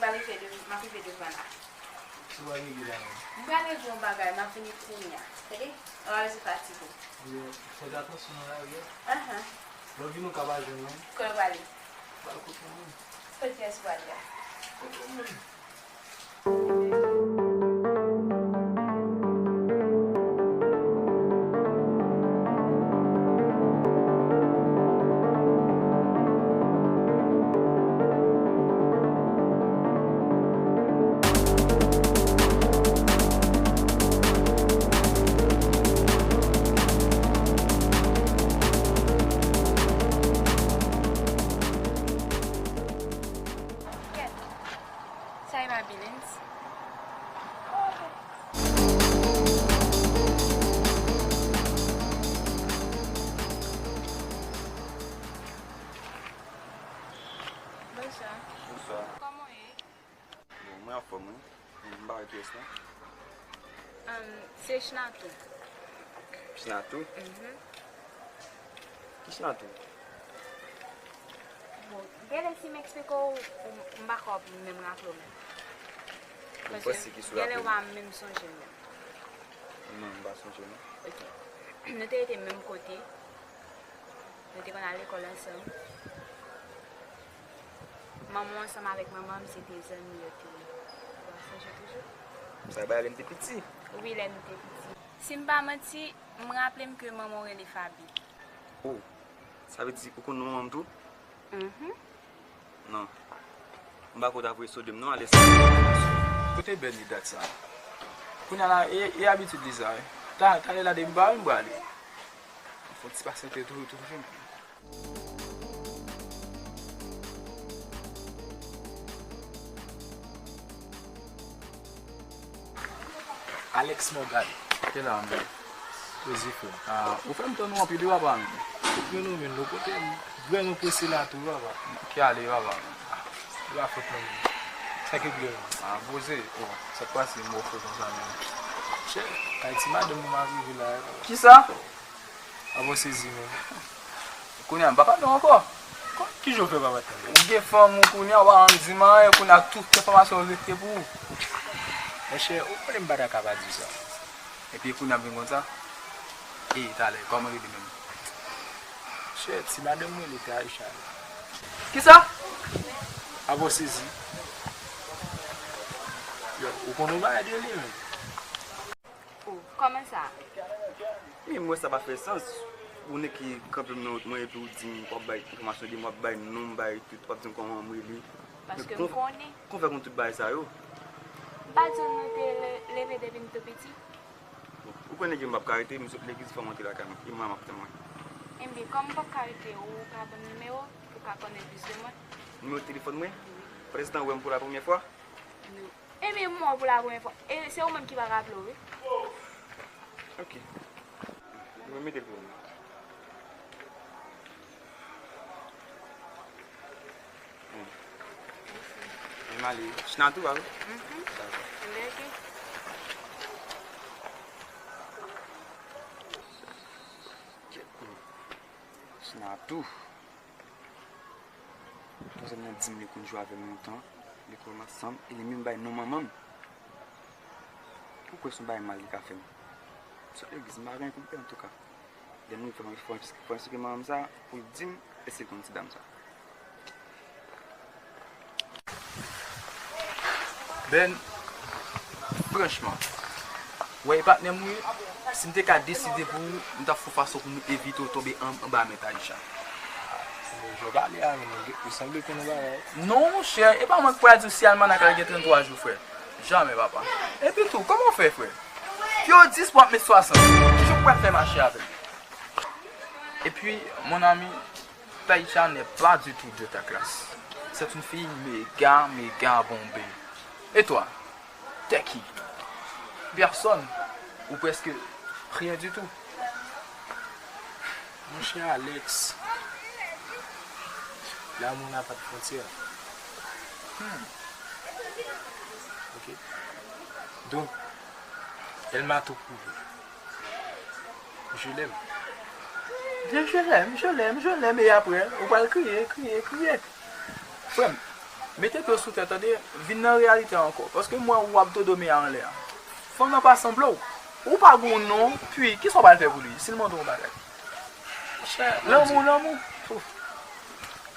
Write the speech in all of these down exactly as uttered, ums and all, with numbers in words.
Pral rive devan, m ap rive devan la. Sa w pral regle la menm? M pral regle yon bagay, m ap vini kounye a. Tande? Ann ale sou fatige w. Yo, fè atansyon nan lari a. Ahan. Lè w vini, w ka pa jwenn mwen. Kote w prale? Pral kote mwen. Kote kiyès ou prale a? Kote mwen. Kèt. Sa e pa Billens? Bonswa. Bonswa. Kòman w ye? Bon, mwen anfòm, wi. M pa wè kiyès la. Ahn, se Chnatou. Chnatou? Mhm. Ki Chnatou? Bon, genlè si m eksplike w, ou, m pa kwè w ap menm raple w menm. Paske genlè w pa menm sonje l menm. Non, m pa sonje l non. Ok. Nou te rete menm kote. Nou te konn al lekòl ansanm. Manman w ansanm avèk manman m se te zanmi yo te ye. Ou pa sonje toujou? Sa bay lè n te piti? Wi, lè nou te piti. Si m pa manti, m raple m ke manman w rele Faby. Oh, sa vle di ou konn non manman m tou? Mhm. Non. M pa kwè w ta voye sode m non, Alès. Kote Bèni dat sa? Kounye a la, e, e abitid li sa, wi. Ta, talè la depi m pa wè m prale. Fò ti pasyante tou, tou vin. Alex Morgan. Ki la menm? Poze frè. Ah, ou fè m tann ou anpil wi papa menm. Ou fenomèn, nou kote m vrèman prese la tou wi papa. Ki ale papa menm? Ah, se pa fòt mwen menm. Sa ki vle menm? Ah, poze. Oh, sa k pase m wè w fè konsa menm? Chè, kay ti madanm mwen ap rive la wi papa. Kisa? Papa w sezi menm. Kounye a m pa pale w ankò. Ki jan w fè pa pale? Ou gen fanm ou kounye a, ou pa janm di m anyen, kounye a tout enfòmasyon rete pou ou. Monchè, ou konnen m pa ta ka pa di w sa. Epi kounye a m vin konn sa? E, talè, kòman li rele menm? Monchè, ti madanm mwen, li te Aisha la. Kisa? Papa w sezi. Yo, ou konn yon bagay de li menm. Oh, kòman sa? Men mwen sa pa fè sans. Ou nèg ki kanpe m nan wout mwen epi ou di m w ap bay enfòmasyon de m, w ap bay non m, bay tout, w ap di m kòman m rele. Paske m konnen. Kòman fè konn tout bagay sa yo? M pa di w nou te le-, leve depi n tou piti? Bon, ou konnen ke m p ap ka rete, m sot legliz, fò m rantre lakay mwen. E mwen m ap tann mwen. Enben, kòm m p ap ka rete, ou ka ban m nimewo w pou w ka konnen plis de mwen? Nimewo telefòn mwen? Wi. Pandan se tan ou wè m pou la premyè fwa? Non. Ebyen, m wè w pou la premyè fwa. E se ou menm ki pa raple w, wi. Ok. Mwen mete l pou ou. Hmm. Men m ale. Chnatou, pa vre? Mhm. Dakò. Enben, ok. Chnatou. Manzè nan di m li konn jwe avè m lontan, lekòl ansanm, e li menm bay non manman m. Ou kwè se yon bagay mal li ka fè m? M sot legliz, m pa gen pou m pè antouka. Lè m rive fò m, fò m eksplike manman m sa, pou l di m èske l konn ti dam sa. Ben, franchman, w wè e patnè m wi, si m te ka deside pou ou, m t ap fè yon fason pou m evite w tonbe an, anba men Taïsha. Bon, jan w pale a, men ou sanble konn yon bagay. Non, monchè, e pa mwen k pral di w si almanak la gen tranntwa jou, frè. Jamè, papa. Epi tou, kòman w fè, frè? Fè w dis pou w ap met swasant. Kijan w pral fè mache avè l? Epi, mon ami, Taïsha n'est pas du tout de ta classe. C'est une fille méga, méga bombée. Et toi, t'es qui? Personne. Ou presque rien du tout. Monchè Alex, l'amour n'a pas de frontières. Hmm. Ok. Donc, elle m'a tout prouvé. Je l'aime. Je, je l'aime, je l'aime, je l'aime, e apre, ou pral kriye, kriye, kriye. Frè m, Mete pye w sou tè, tande, vin nan reyalite a ankò. Paske m wè w ap dodome a anlè a. Fanm nan pa sanble w. Ou pa gen yon non, pi, kisa w pral fè pou li, si l mande w yon bagay? Monchè, lanmou, lanmou.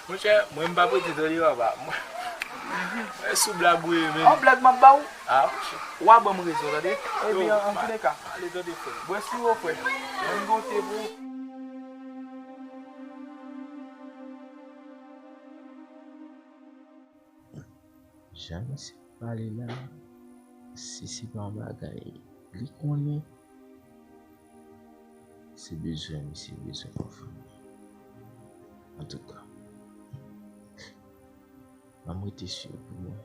Monchè, mwen m pa prete tande papa. Mwen, mwen sou blag ou ye, menm. An blag m ap ba w? Ah, monchè. W a ban m rezon, tande? Epi, an, antouleka, ale tande, frè. Bwè siwo, frè. Mwen m gon te pou ou. Jan misye pale la, si se pa yon bagay li konnen, se bezwen misye bezwen konfime. Antouka, ban m rete swiv pou mwen.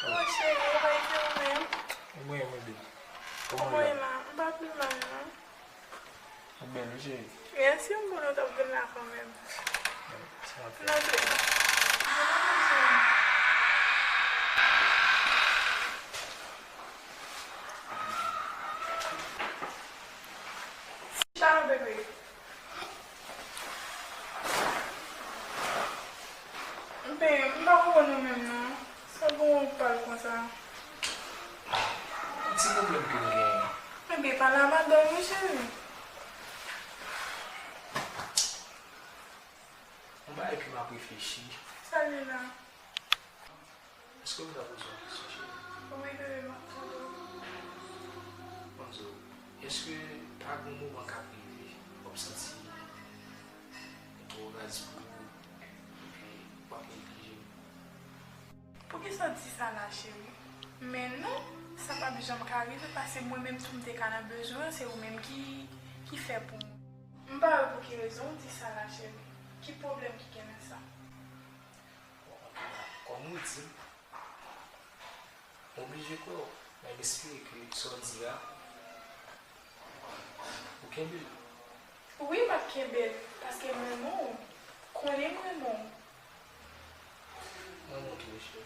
Oh, cheri, ou pa ete ou menm? Mwen, mwen byen. Kòman w ye la? M pa pi mal, non. Ou bèl, wi, cheri. Mèsi, m konnen w t ap vin la kanmenm. Sa fè. N antre. Chita, bebe. Ben, m pa konprann ou menm non. Sa gen w pal konsa? Yon ti pwoblèm ke m genyen. Ebyen, pale a madanm ou, cheri. Yon bagay ke m ap reflechi. Sa li la? Èske m ka poze yon kesyon, cheri? Wi, bebe, m ap tande w. Ban m di w, èske pa gen yon moman k ap rive, w ap santi m twò raz pou ou, epi w ap neglije m? Poukisa w di sa la, cheri? Men non, sa p ap janm ka rive, paske mwen menm tou m te ka nan bezwen, se ou menm ki, ki fè pou mwen. M pa wè pou ki rezon w di sa la, cheri. Ki pwoblèm ki gen nan sa? Bon, antouka, kòm ou di m, m oblije kwè w, men m espere ke sa w di a, ou kenbe l. Wi, m ap kenbe l, paske m renmen w. Konnen m renmen w. Mwen montre, cheri.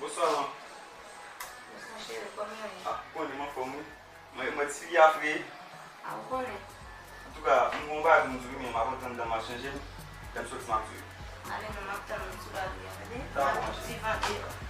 Bonswa, man. Bonswa, cheri, kòman w ye? Ah, ou konnen m anfòm, wi. Mwen, mwen ti fi a fre. Ah, ou konnen. Antouka, m gon bagay pou m di w, men m ap antre anndan m al chanje m. Lè m soti, m ap di w. Ale non, m ap tann ou sou lari a, tande? Dakò, ma chérie. M ap di vande.